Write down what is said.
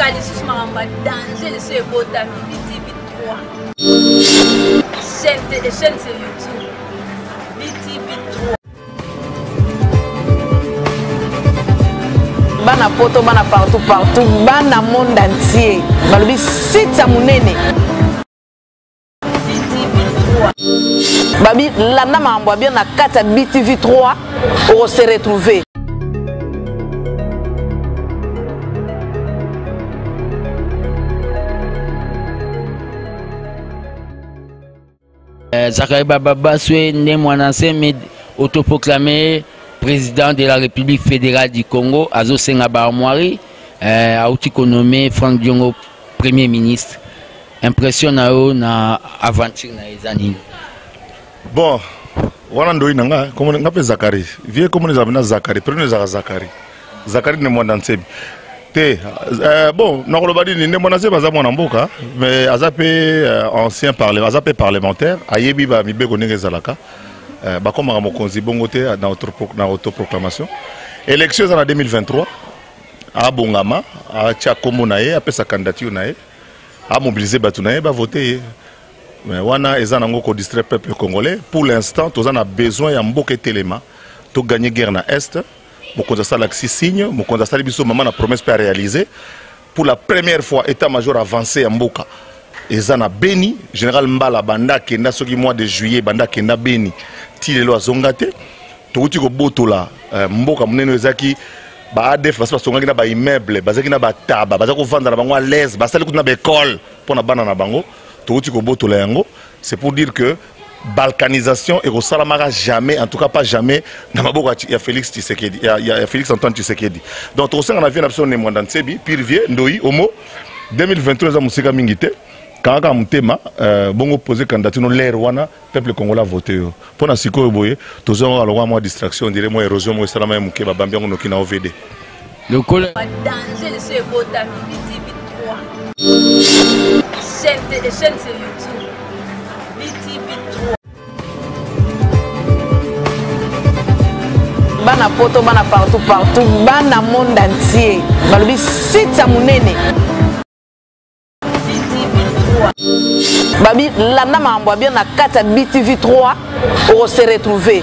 sika lisusu makambo ya danger lisusu ebotami BTV 3 chaîne chaîne sur YouTube BTV 3. Bana poto bana partout partout bana monde entier balobi site ya monene babi landa makambo ya bien na kati ya btv 3 okose retrouver. Zacharie Bababaswe Ne Muanda Nsemi autoproclamé président de la République fédérale du Congo azosenga ba armoirie euh, auti konomme Franck Diongo premier ministre. Impression na yo na aventure na eza nini? Bon, wana ndoi na nga komona nga mpe Zacharie vie komona ezala na Zacharie prénom ezalaka Zacharie Zacharie Ne Muanda Nsemi te euh, bon nakoloba nini Ne Muanda Nsemi aza mwana mboka mais aza mpe euh, ancien parle aza mpe parlementaire ayebi ba mibeko ndenge ezalaka euh, bakomaka mokonzi bongo te na na autoproclamation élection eza na 2023 abongama atia kombo na ye apesa candidature na ye amobilize bato na ye bavote ye. Mais wana eza nango ko distraire peuple congolais. Pour l'instant toza na besoin ya mboka etelema to gagner guerre na est. Mokonzi asalakisi signe, mokonzi asali biso mama na promesse pe a réaliser. Pour la première fois état major avancé ya mboka eza na Beni. Général Mbala banda akenda soki mois de juillet banda akenda Beni ti lelo azonga te. Tokuti kobotola euh, mboka monene ezaki ba ADF basi basongaki na ba immeuble, bazaki na ba taba, bazaki kovanda na bango à l'aise, basali kutu na ba école mpo na bana na bango. Tokuti kobotola yango, c'est pour dire que balkanisation ekosalamaka jamais, en tout cas pas jamais na maboko ya Félix Tshisekedi, ya Félix Antoine Tshisekedi. Donc tokosenga na vie na biso Ne Muanda Nsemi, pire vieux Ndoi Omo 2023 eza mosika mingi te. Kaka motema euh, bongo poser candidature no l'air wana peuple congolais a voté yo. Pona sikoyo boye tozonga lokwa mwa distraction, on dirait mwa érosion mwa esalama ya moke, babambi yango noki na OVD. Lokola danger lisusu ebotami BTV 3 chaîne chaîne sur YouTube BTV 3. Bana poto bana partout partout bana monde entier balobi site ya monene BTV 3 babi landa makambo ya bien na kati ya BTV 3 okose retrouver.